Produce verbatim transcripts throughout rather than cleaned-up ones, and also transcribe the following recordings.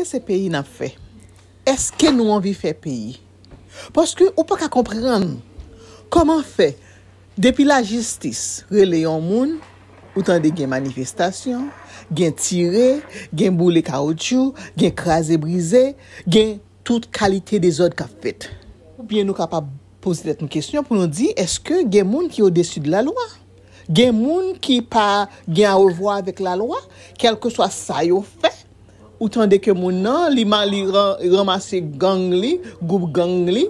Se peyi n ap fè. Èske nou anvi fè peyi? Paske ou pa ka konprann kòman fè depi lajistis rele yon moun, ou tande gen manifestasyon, gen tire, gen boule kawoutchou, gen kraze brize, gen tout kalite dezòd k ap fèt. Oubyen nou kapab poze tèt nou kesyon pou nou di, èske gen moun ki odesi de lalwa? Gen moun ki pa gen arevwa avèk lalwa, kèlkeswa sa yo fè. Ou tande ke moun nan, li ma li ran- ranmase gang li, gwoup gang li,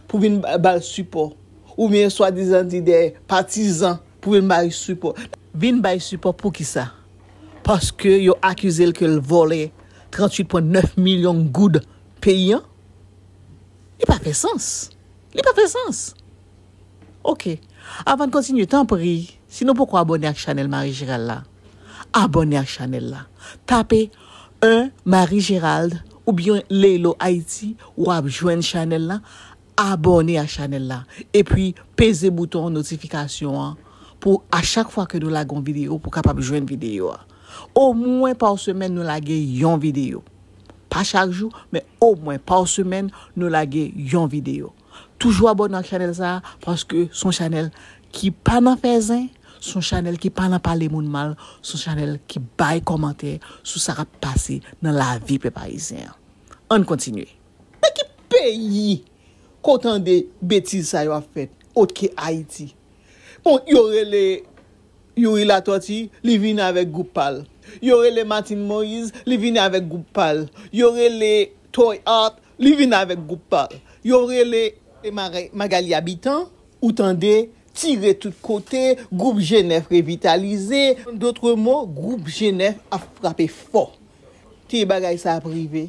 pou vin ba- ba l sipò. Oubyen swadizan di de patizan pou vin ba l sipò. Vin ba l sipò pou kisa? Paske yo akize l ke l vòlè tranntuit pwen nèf milyon goud peyi an? Li pa fè sans. Li pa fè sans. Ok. Avan n kontinye, tanpri, si nou poko abòne ak chanèl Marie Gérald la, abòne ak chanèl la. Tape un Marie Gérald oubyen Leylo Haïti, w ap jwenn chanèl la. Abòne ak chanèl la. Epi peze bouton notifikasyon an pou a chak fwa ke nou lage yon videyo, pou w kapab jwenn videyo a. Omwen pa semèn nou lage yon videyo. Pa chak jou, men omwen pa semèn nou lage yon videyo. Toujou abòne ak chanèl sa a, paske se yon chanèl ki pa nan fè zen, se yon chanèl ki pa nan pale moun mal, se yon chanèl ki bay kòmantè sou sa k ap pase nan lavi pèp ayisyen an. Ann kontinye. Nan ki peyi ke w tande betiz sa yo ap fèt, oke Ayiti? Bon, yo rele Youri Latortue, li vini avèk gwoup pa l. Yo rele Martine Moïse, li vini avèk gwoup pa l. Yo rele Toy Art, li vini avèk gwoup pa l. Yo rele Maga- Magalie Habitant, ou tande tire tout kote, gwoup G nèf revitalize. An dòt mo, gwoup G nèf ap frape fò. Te bagay sa ap rive.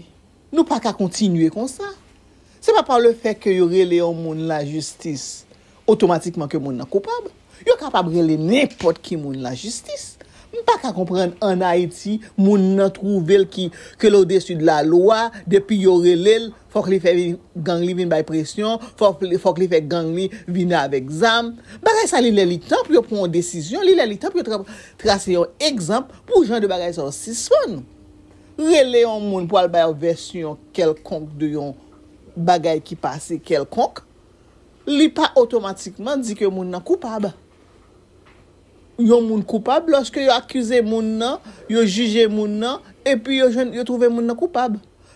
Nou pa ka kontinye konsa. Se pa pa lefèt ke yo rele yon moun lajistis, otomatikman ke moun nan koupab. Yo kapab rele nenpòt ki moun lajistis. M pa ka konprann ann Ayiti, moun nan twouve l ki, ke l odesi de lalwa, depi yo rele l, fòk li fè vin- gang li vin bay presyon, fòk li, fòk li fè gang li vin avèk zam. Bagay sa li lè li tan pou yo pran yon desizyon, li lè li tan pou yo tra- trase yon egzanp pou jan de bagay sa yo sispann. Rele yon moun pou al bay yon vèsyon kèlkonk de yon bagay ki pase kèlkonk, li pa otomatikman di ke moun nan koupab. Yon moun koupab lòske yo akize moun nan, yo jije moun nan, epi yo jwenn, yo twouve moun nan koupab.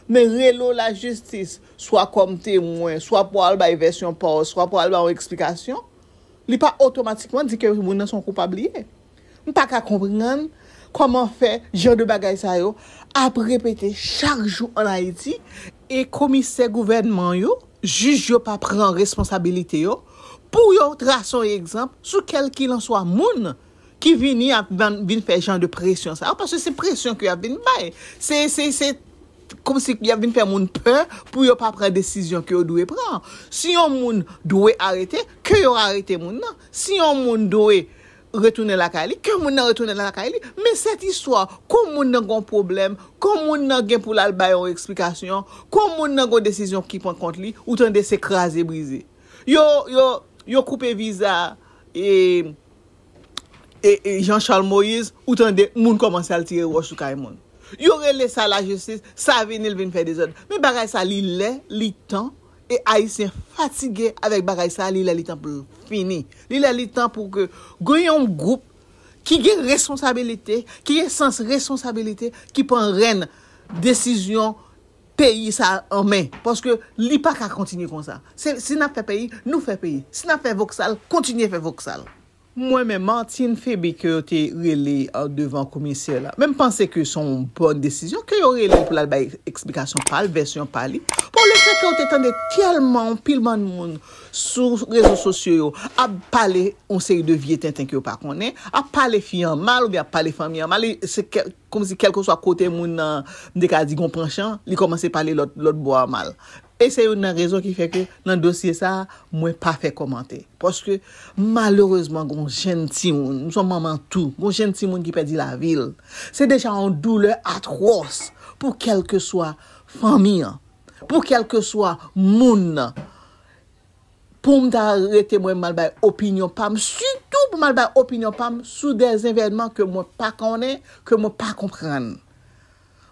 Men rele w lajistis, swa kòm temwen, swa pou al bay vèsyon pa w, swa pou al bay yon eksplikasyon, li pa otomatikman di ke moun nan se yon koupab li ye. M pa ka konprann kòman fè jan de bagay sa yo ap repete chak jou ann Ayiti, e komisè gouvènman yo, jij yo pa pran responsabilite yo pou yo trase yon egzanp sou kèlkilanswa moun ki vini ap van- vin fè jan de presyon sa yo, paske se presyon ke y ap vin bay. Se, se, se kòmsi y ap vin fè moun pè pou yo pa pran desizyon ke yo dwe pran. Si yon moun dwe arete, ke yo arete moun nan. Si yon moun dwe retounen lakay li, ke moun nan retounen lakay li. Men sèt istwa, kon moun nan gon pwoblèm, kon moun nan gen pou l al bay yon eksplikasyon, kon moun nan gon desizyon ki pran kont li, ou tande se kraze brize. Yo, yo, yo koupe viza e, e, e Jean Charles Moïse, ou tande moun kòmanse al tire wòch sou kay moun. Yo rele sa lajistis, sa vini l vin fè dezòd. Men bagay sa li lè, li tan, e Ayisyen fatige avèk bagay sa, li lè li tan pou l fini. Li lè li tan pou ke gen yon gwoup ki gen responsabilite, ki gen sans responsabilite, ki pran rèn desizyon peyi sa an men. Paske li pa ka kontinye konsa. Se, si n ap fè peyi, nou fè peyi. Si n ap fè voksal, kontinye fè voksal. Mwen menm, Martine Phébé ke yo te rele, euh, devan komisè la, men m panse ke se yon bòn desizyon ke yo rele l pou l al bay eksplikasyon pa l, vèsyon pa li. Bon, lefèt ke w te tande tèlman yon pil bann moun sou rezo sosyo yo ap pale yon seri de vye tenten ke yo pa konnen, ap pale fi an mal oubyen ap pale fanmi an mal, e se kè- kòmsi kèlkeswa kote moun nan, m te ka di gon panchan, li kòmanse pale lòt, lòt bò a mal. E se youn nan rezon ki fè ke nan dosye sa a, mwen pa fè kòmantè. Paske, malerezman, gon jenn timoun, m se yon manman tou, gon jenn timoun ki pèdi lavi l. Se deja yon doulè atwòs pou kèlkeswa fanmi an, pou kèlkeswa moun nan. Pou m ta rete mwen, m al bay opinyon pa m, sitou pou m al bay opinyon pa m sou de evènman ke mwen pa konnen, ke mwen pa konprann.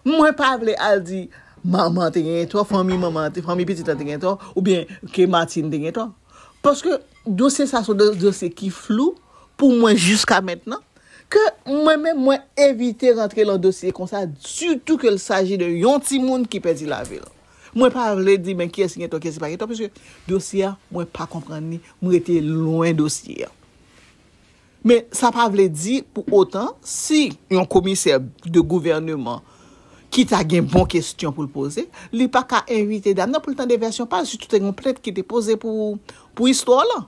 Mwen pa vle al di manman te gen tò, fanmi manman, fanmi pitit lan te gen tò, oubyen ke Martine te gen tò. Paske dosye sa se yon dosye ki flou pou mwen jiska mentnan, ke mwen menm mwen evite rantre lan dosye konsa, sitou ke l saji de yon timoun ki pèdi lavi l. Mwen pa vle di men kiyès ki gen tò, kiyès ki pa gen tò, paske dosye a, mwen pa konprann li, mwen rete lwen dosye a. Men sa pa vle di pou otan, si yon komisè de gouvèneman ki ta gen bon kesyon pou l poze, li pa ka envite dam nan pou l tande vèsyon pa l, sitou te gen yon plent ki te poze pou, pou istwa lan.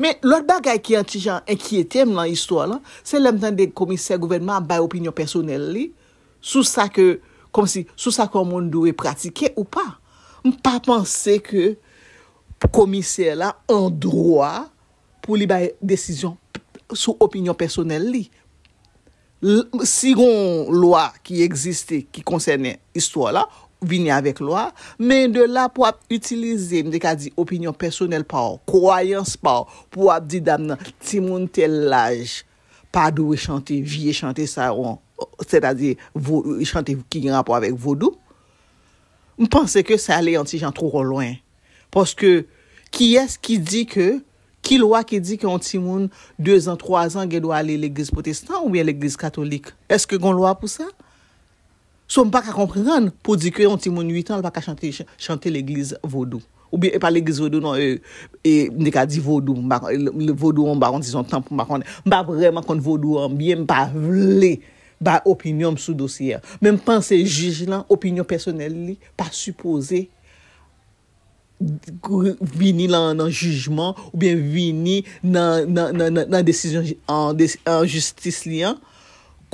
Men lòt bagay ki yon ti jan enkyete m lan istwa lan, se lè m tande komisè gouvènman ap bay opinyon pèsonèl li sou sa ke, kòmsi, sou sa ke yon moun dwe pratike ou pa. M pa panse ke komisè la an dwa pou li bay desizyon sou opinyon pèsonèl li. Si gon lwa ki egziste ki konsène istwa la, vini avèk lwa, men de la pou ap itilize, m te ka di, opinyon pèsonèl pa w, kwayans pa w, pou ap di dam nan, timoun tèl laj pa dwe chante vye chante sa yo, sètadi chante ki gen rapò avèk vodou, m panse ke sa ale yon ti jan twò lwen. Paske kiyès ki di ke, ki lwa ki di ke yon timoun de zan, twa zan gen dwa ale legliz pwotestan oubyen legliz katolik? Èske gon lwa pou sa? So m pa ka konprann pou di ke yon timoun uit an l pa ka chante, chante legliz vodou. Oubyen e pa legliz vodou non, e, e, m te ka di vodou, m pa, vodou an m pa konn si se yon tanp, m pa konn, m pa vrèman konn vodou an byen, m pa vle bay opinyon m sou dosye a. Men m panse jij lan, opinyon pèsonèl li pa sipoze vini lan nan jijman oubyen vini nan, nan, nan, nan, nan desizyon an, an jistis li an,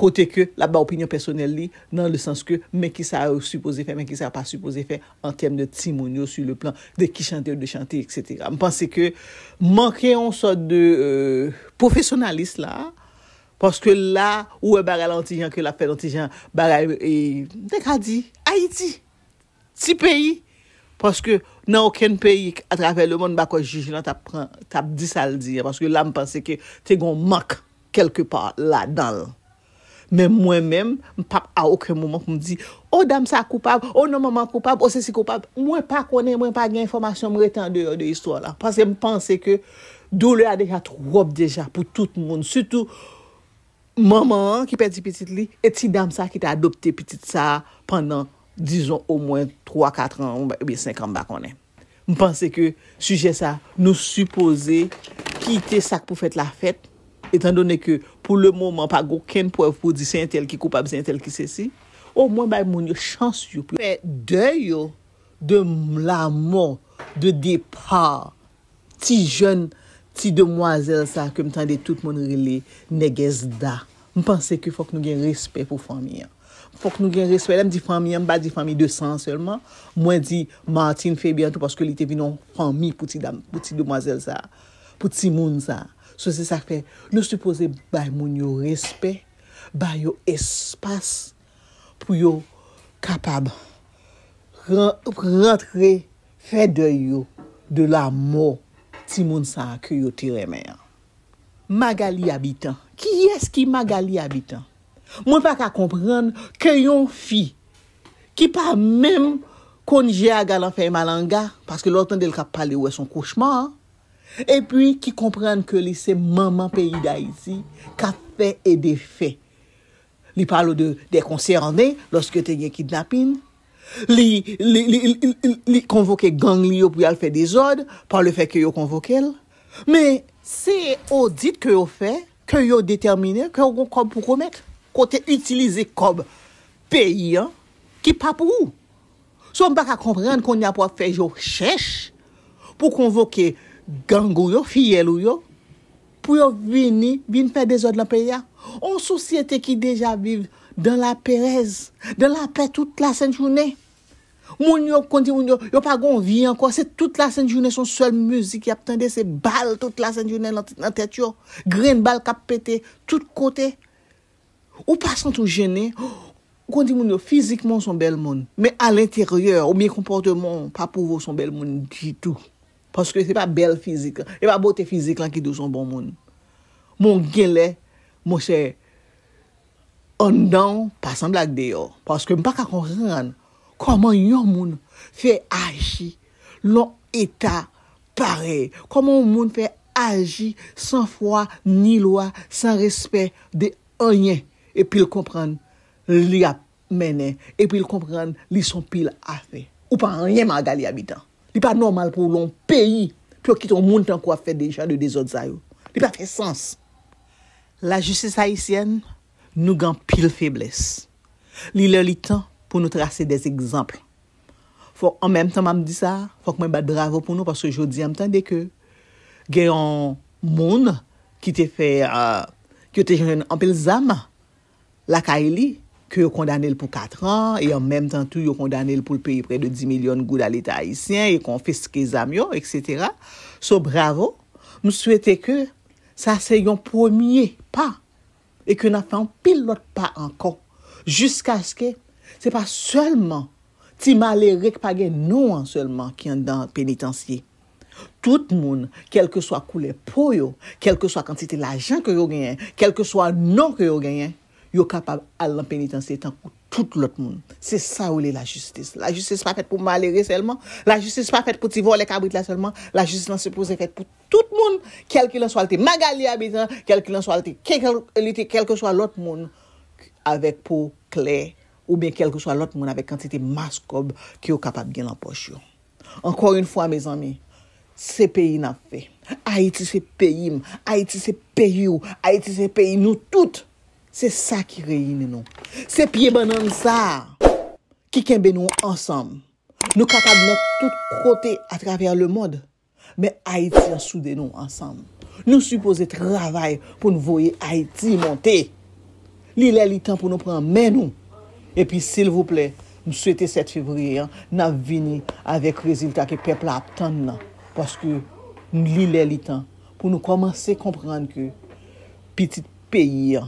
kote ke l ap bay opinyon pèsonèl li, nan le sans ke men kisa yo sipoze fè, men kisa yo pa sipoze fè an tèm de timoun yo, sur le plan de ki chante yo dwe chante, etsetera. M panse ke manke yon sòt de euh, pwofesyonalis la, paske la ou wè bagay la yon ti jan ke l ap fè yon ti jan bagay, e, m te ka di Ayiti, ti peyi, paske nan okenn peyi atravè lemonn m pa kwè jij lan t ap pran, t ap di sa l di an, paske la m panse ke te gen yon mank kèlke pa ladan l. Men mwen menm, m p ap a okenn moman pou m di, o dam sa koupab, o non manman koupab, o sesi koupab. Mwen pa konnen, mwen pa gen enfòmasyon, m rete andeyò de istwa la. Paske m panse ke doulè a deja twòp deja pou tout moun, sitou manman an ki pèdi pitit li, e ti dam sa ki te adopte pitit sa pandan, dizon, omwen twa, kat an, oubyen senk an, m pa konnen. M panse ke sijè sa, nou sipoze kite sa k pou fèt la fèt, etandone ke pou le moman pa gen okenn prèv pou di se entèl ki koupab, se entèl ki sesi. Omwen bay moun yo chans yo pou fè dèy yo de lanmò, de depa ti jèn, ti demwazèl sa ke m tande tout moun rele Nègès Da. M panse ke fòk nou gen respè pou fanmi an. Fòk nou gen respè. Lè m di fanmi an, m pa di fanmi de san an sèlman. Mwen di Martine Fabian tou, paske li te vin yon fanmi pou ti dam, pou ti demwazèl sa, pou timoun sa. So, se sa k fè nou sipoze bay moun yo respè, bay yo espas pou yo kapab ran-, rantre, fè dèy yo de lanmò timoun sa a ke yo te renmen an. Magali Habitant. Kiyès ki Magali Habitant? Mwen pa ka konprann ke yon fi ki pa menm konn je a galan fèy malanga, paske lè w tande l k ap pale, ou wè se yon kochma, epi ki konprann ke li se manman peyi Dayiti k ap fè e defè. Li pale w de, des concernés, lòske te gen kidnapin. Li, li, li, li, li, li konvoke gang li yo pou y al fè dezòd, pa le fè ke yo konvoke l. Men, se odit ke yo fè, ke yo detèmine, ke yo gon kòb pou komèt. Kote itilize kòb peyi an, ki pa pou ou. So, m pa ka konprann kounye a pou ap fè je w chèch pou konvoke gang ou yo, fiyèl ou yo, pou yo vini, vin fè dezòd lan peyi a. On sosyete ki deja viv dan laperèz, dan lapè tout lasent jounen. Moun yo, konn di moun yo, yo pa gon vi ankò, se tout lasent jounen, se yon sèl mizik y ap tande, se bal tout lasent jounen nan, nan tèt yo. Grenn bal k ap pete tout kote. Ou pa santi w jennen? Ou konn di moun yo, fizikman w se yon bèl moun, men alenteryè oubyen konpòteman w pa pwouve w se yon bèl moun ditou. Paske se pa bèl fizik lan, e pa bote fizik lan ki di w se yon bon moun. Men w genlè, monchè, anndan w pa sanble ak deyò. Paske m pa ka konprann Kòman yon moun fè aji lan yon eta parèy? Kòman yon moun fè aji san fwa ni lwa, san respè de anyen, epi l konprann li ap mennen, epi l konprann li se yon pil afè? Ou pa anyen, Magali Abitan. Li pa nòmal pou yon peyi, pou yo kite yon moun tankou w ap fè de jan de dezòd sa yo. Li pa fè sans. Lajistis ayisyèn, nou gen anpil feblès. Li lè li tan pou nou trase de egzanp. Fòk, an menm tan m ap di sa, fòk mwen bat bravo pou nou, paske jodi a m tande ke gen yon moun ki te fè, euh, ki te jwenn anpil zam lakay li, ke yo kondane l pou kat an, e an menm tan tou, yo kondane l pou l peye prè de dis milyon goud a Leta ayisyen, e konfiske zam yo, et cetera. So, bravo. M swete ke sa se yon premye pa, e ke n ap fè anpil lòt pa ankò, jiskaske se pa sèlman ti malere ki pa gen non an sèlman ki anndan penitansye. Tout moun, kèlkeswa koulè po yo, kèlkeswa kantite lajan ke yo genyen, kèlkeswa non ke yo genyen, yo kapab al nan penitansye tankou tout lòt moun. Se sa yo rele lajistis. Lajistis pa fèt pou malere sèlman. Lajistis pa fèt pou ti vòlè kabrit la sèlman. Lajistis lan sipoze fèt pou tout moun, kèlkilanswa l te Magali Abitan, kèlkilanswa l te, kèl-, li te kèlkeswa lòt moun avèk po klè, oubyen kèlkeswa lòt moun avèk kantite mas kòb ke yo kapab gen lan pòch yo. Encore une fois, mezanmi, se peyi n ap fè. Ayiti se peyi m, Ayiti se peyi w, Ayiti se peyi nou tout. Se sa ki reyini nou. Se pye bannann sa a ki kenbe nou ansanm. Nou kapab nan tout kote atravè lemonn, men Ayiti an soude nou ansanm. Nou sipoze travay pou n voye Ayiti monte. Li lè li tan pou nou pran men nou. Epi, silvouplè, m swete sèt fevriye an, n ap vini avèk rezilta ke pèp la ap tann nan. Paske li lè li tan pou nou kòmanse konprann ke pitit peyi an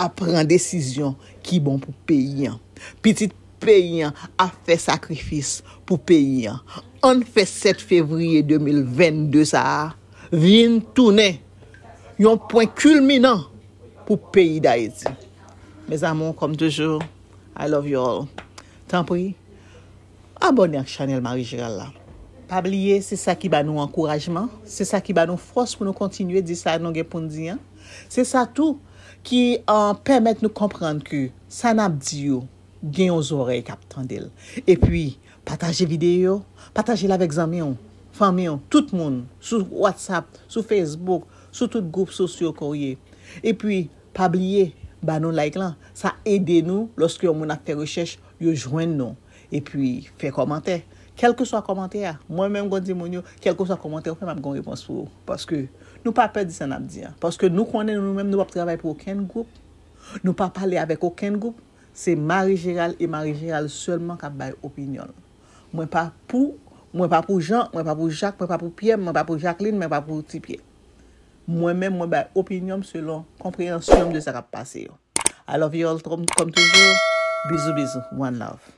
ap pran desizyon ki bon pou peyi an. Pitit peyi an ap fè sakrifis pou peyi an. Ann fè sèt fevriye de mil vennde sa a vin tounen yon pwen kilminan pou peyi Dayiti. Mes amours, comme toujours, I love you all. Tanpri, abòne ak chanèl Marie Gérald la. Pa bliye, se sa ki ba nou ankourajman, se sa ki ba nou fòs pou nou kontinye di sa nou gen pou n di an. Se sa tou ki, euh, pèmèt nou konprann ke sa n ap di yo, gen yon zòrèy k ap tande l. Epi, pataje videyo, pataje l avèk zanmi w, fanmi w, tout moun, sou WhatsApp, sou Facebook, sou tout gwoup sosyo ke w ye. Epi, pa bliye, ba nou like lan. Sa ede nou, lòske yon moun ap fè rechèch, yo jwenn nou. Epi, fè kòmantè. Kèlkeswa kòmantè a, mwen menm, gwo di moun yo, kèlkeswa kòmantè ou fè, m ap gen yon repons pou ou. Paske nou pa pè di sa n ap di an. Paske nou konnen nou menm, nou p ap travay pou okenn gwoup. Nou pa pale avèk okenn gwoup. Se Marie Gérald e Marie Gérald sèlman k ap bay opinyon l. Mwen pa pou, mwen pa pou Jan, mwen pa pou Jak, mwen pa pou Pyè, mwen pa pou Jaklin, mwen pa pou Ti Pyè. Mwen menm, mwen bay opinyon m selon konpreyansyon m de sa k ap pase yo. I love you all, comme, comme toujours. Bizou, bizou. One love.